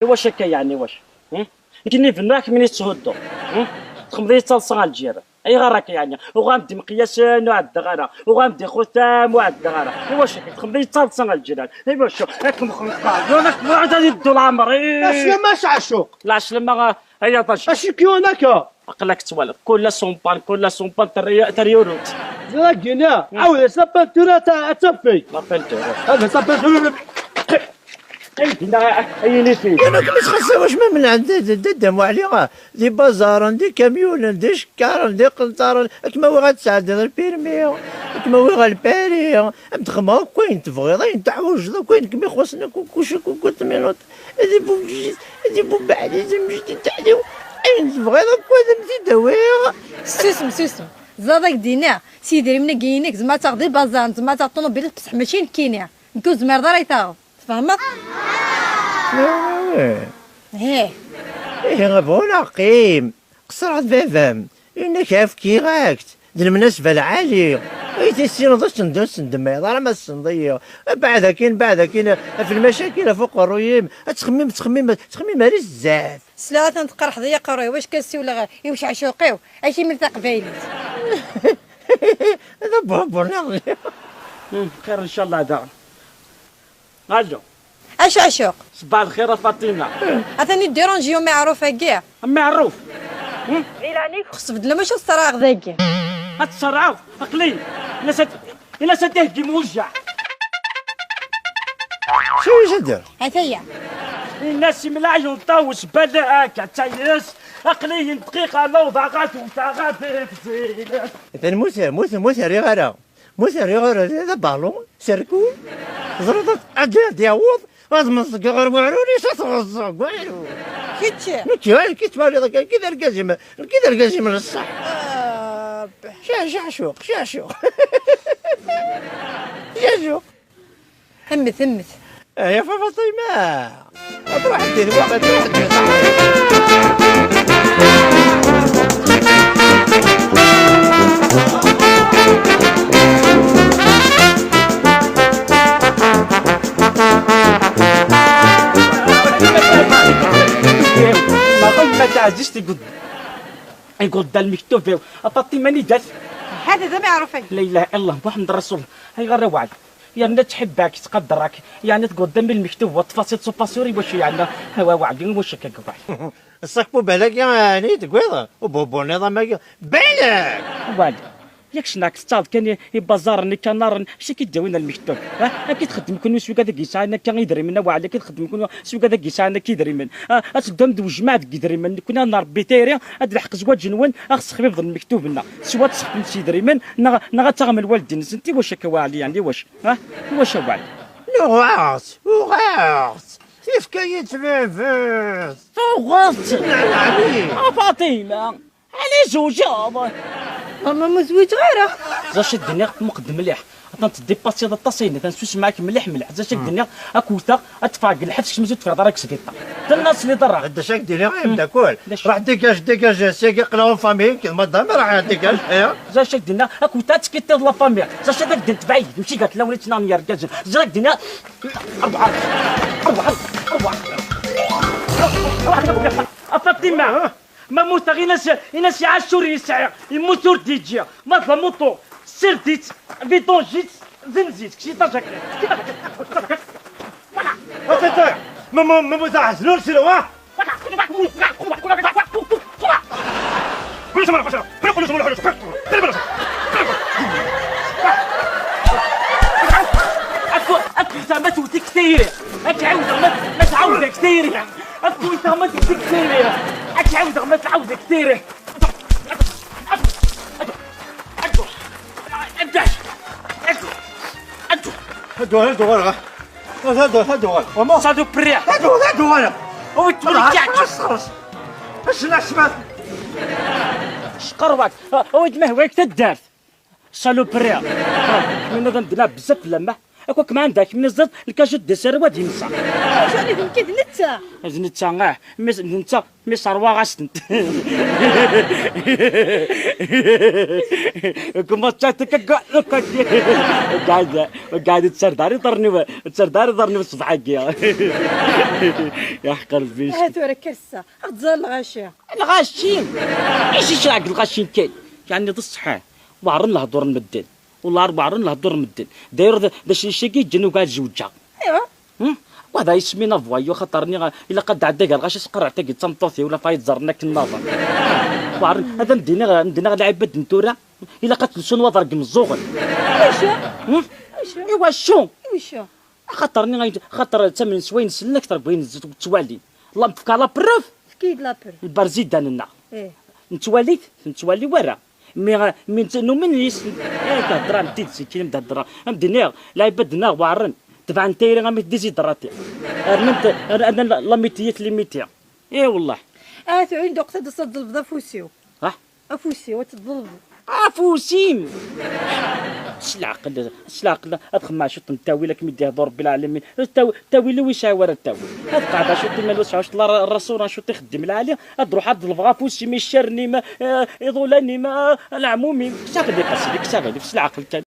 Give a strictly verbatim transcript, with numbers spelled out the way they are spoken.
Wac akka yeɛni, wac? Hmm? Nekk-nni bennuɣ-ak min i tthudduḍ. Hmm? Txemmeḍ-iyi d taḍsa ɣer lǧiran. Ayɣer akka yeɛni? Uɣam-d imqeyyasen ur ɛeddaɣ ara. Uɣam-d ixutam ur ɛeddaɣ ara. Iwacu akka txemmeḍ-iyi d taḍsa ɣer lǧiran? Iwacu? Ad kem-xenqeɣ. Ad yeddu leɛmer. Aslama s ɛacuq. Lɛeslama, ay aṭac. Acu k-yuɣen akka? Aql-ak tettwaliḍ, kul aṣumpan, kul aṣumpan terri-, terri urut. Ẓriɣ gina, ɛawed-as la peinture ad ta-, ad tafeg. La peinture. Ɛawed-as la peinture. Ay, dinna, ay, ay, ini-t-id. Ina kem isxaṣṣa wacma min ɛend d, d, d, d Muɛli, ah, di baẓaren, di kamyunen, di cekkaren, di qenṭaren, akken ma wiɣ ad tesɛeddiḍ lpirmi, akken ma wiɣ lpari, ad d-xedmeɣ akk ayen tebɣiḍ, ayen teḥwajeḍ, akk ayen kem-ixuṣṣen, akk, kuci, kuci, kuci, Ad ibubbeɛli, ad ibubbeɛli, ad imjdi taḥliw. Ayen tebɣiḍ akk ad am-t-id-awiɣ. Susem, susem. Ẓad ak-d-iniɣ, s yidrimen-agi-inek, tzemreḍ ad taɣeḍ ibaẓaren, tzemreḍ ad taɣeḍ ṭunubilit, bṣeḥ mačči nekkini. Nekk ur zmireḍ ara ad yi-taɣeḍ. Tfehmeḍ? Ih. Ihi, a bɣun aqim. Qeṣṣreɣ d baba-m. Yenna-k efkiɣ-ak-t. D lmunasba lɛali. Ay tissineḍ ad tendem, tendem-iḍ ara ma tessenḍ-iyi. Beɛd akin, beɛd akin, ɣef lmacakil, ɣef uqerruy-im. Ad txemmim, txemmim, txemmim ar zdat. Sliɣ atan tqerḥeḍ-iyi aqerruy, wac kan ssiwleɣ i uceɛcuq-iw. Akimel taqbaylit. D abuhbur niḍen. Hmm, xir ncallah daɣen. Allo. Acu acuq? Ṣbaḥ lxir a Faṭima. Atan iddiranji umiɛruf-agi. Ameɛruf? Hmm? Di leɛnaya-k xsef-d lmuc ad tṣerɛeɣ dagi. Ad tṣerɛeḍ? Aql-i. Ila s ad, ila s ad iheggi mujjaɛ. Acu i s-d-yerr? Ataya. Inna-s imlaɛ yunṭa usbal akka ttayes. Aql-i n dqiqa lawḍa ɣad wta ɣad fzilet. Atan mut, mut, mut rriɣ ara. Ma ur terriɣ ara d abalu, serkul, teẓriḍ ad, ad, ad d-yaweḍ, ad meẓẓgeɣ ɣer weɛrur-is, ad t-ɣeẓẓeɣ deg weɛrur. Kečč? Nekk, ay, kečč twaliḍ akka, nekk d argaz-im, nekk d argaz-im n ṣṣeḥ. Ah, b- Ceɛceɛcuq, ceɛcuq. Ceɛcuq. Mmet, mmet. Ay a Faṭima! Ad ruḥ ddin waqa, ad ruḥ ddin. Ma ɣiy ma taɛzizt i yegḍ-, i yegḍa lmektub-iw. A Faṭima, anida-t? Hada d ameɛruf-agi. La ilaha illallah, Muḥemmed Rasul. Ayɣer a waɛd? Yerna ttḥibak, ttqadrak, yeɛni tgudda mi lmektub wa ṭṭfasiḍ s upasur i wacu yeɛni? Awa waɛdi i wacu akka gbaḥ? Ṣṣak pubal-agi ɛni tegwiḍ? Ububu niḍam-agi? Balak! Waɛd, yak ccneɣ-k tettaɣeḍ kan i, i baẓaren, ikanaren, acu akka i d-yewwin lmektub? Ha? Akka i txeddem kunwi s wigad i yesɛan akka idrimen, a waɛd, akka i txeddem kunwi s wigad i yesɛan akka idrimen? Ha? Ad teddum d wejmaɛ deg idrimen, nekkni ad nṛebbi tayri, ad d-leḥq zzwaǧ-nwen, ad ɣ-tesxefifeḍ lmektub-nneɣ. Swa ad tesxefifem s yidrimen, neɣ, neɣ ad taɣem lwaldin-nsent, i wacu akka a waɛd, yeɛni i wacu? Ha? Iwacu a waɛd? Uɣeɣ-tt, uɣeɣ-tt. Yefka-yi-tt baba-s. Tuɣeḍ-tt? Nɛem ɛli. A Faṭima, ɛni zewǧeḍ? Mama, ma zwiǧeɣ ara. Ẓer acu d-nniɣ, muqed mliḥ. Atan tdipasiḍ aṭas ayen, atan susem-ak mliḥ mliḥ. Ẓer acu d-nniɣ, ad k-wteɣ, ad teffeɣ deg lḥebs, kecc ma ur tefriḍ ara deg sbiṭar. Tenna-s li ḍerra. D acu ak-d-iniɣ, ay ameddakel? D acu? Ruḥ dégage, dégage, sagi aql-aɣ en famille, nekk d madame, ruḥ dégage, aya. Ẓer acu ak-d-nniɣ, ad k-wteɣ ad tekkiḍ la famille. Ẓer acu ad ak-d-nefɛi, d ucigak lawan i ttnaɣen yergazen. Ẓer ak-d-nniɣ, rebɛa, rebɛa, rebɛa. A Faṭima, ma mmuteɣ, ini-as, ini-as i Ɛacur yesɛi, yemmut ur d-yeǧǧi. Ma d lamuṭu, ssired-itt, vidange-itt, zenz-itt, kečč d ajakit. Voilà. Attends, attends. Ma, ma, ma, ma, تحزنون شنو، ها؟ Aku, aku sama tutik tiri. Aku عاوز ما، ما تعاود تيري. Aku sama tutik tiri. Aku عاوز ما تعاود تيري. Ado, ado, ado, ado, ado. Ado, ado, ado. Ado, ado, ado. Mama. Sado priya. Ado, ado, ado. Wi tura. Ado, ado. Acu la smat? Cqerwat. Wi d mahwayek taddart. Saloperie. Ḥemmlen ad ndna bzaf lamaḥ. Akk ma anda kem-niẓeḍ, lkacu d dessert wa d imsa. Acu i d nekk d netta? D netta, ah, mi s-, d netta, mi serwaɣ-as-tent. Kuma tčatek akka, akka. Gad, gad, tserḍar iḍarren-iw, tserḍar iḍarren-iw ṣṣbeḥ-agi. Ya ḥeqqa Rebbi. Ah, tura kker ssa, ad ẓer lɣaci. Lɣaci? Ici craɣ lɣaci kan. Yeɛni d ṣṣeḥ. Weɛren lehdur n medden. Wellah weɛren lehdur n medden. D'ailleurs, d, d acu-, acu-agi yeǧǧan ugar zewǧeɣ. Aywa. Hmm? Wa d isem-in avoyou, xaṭer-nni, ilaq ad d-ɛeddaɣ ɣer lɣaci, sqerreɛ tagi d tameṭṭut-iw, la fayeḍ ẓerren akken nnaḍen. Weɛren, ad am-d-iniɣ, ad am-d-iniɣ lɛibad n tura, ilaq ad telsun waḍar deg imeẓẓuɣen. Iwacu? Hmm? Iwacu? Iwacu? Iwacu? Axaṭer-nni, xaṭer ttamnen s wayen sellen akter n wayen ttwalin. La tefka la preuve? Efk-iyi-d la preuve. Lbarzidan-nneɣ. Eh. Nettwali-t, nettwali wara. Mi, mi nett-, numen yis-, eh, tehder am tidet, nekkini am d-heddreɣ. Am d-nniɣ, lɛibad-nneɣ weɛren. Tebɛen tayri am désidraté. Rnan, rnan la, la métier, les métiers. Eh, wallah. Ah, tura, d-uqt ad d-tḍelbeḍ afus-iw. Ah? Afus-iw, ad t-tḍelbeḍ. Afus-im! S leɛqel, s leɛqel, ad xemmeɣ ciṭ n ttawil akken mi d-ihḍu Rebbi lɛalamin. Ttaw-, ttawil-iw yesɛa wara ttawil. Ad qeɛdeɣ ciṭ iman-iw, sɛu ciṭ la, la, la, ciṭ ixeddim lɛali. Ad ruḥeɣ ad ḍelbeɣ afus-im, iccer-nni-m, eh, iḍulan-im, eh, leɛmum-im. Saɣli, qasli, saɣli, s leɛqel kan.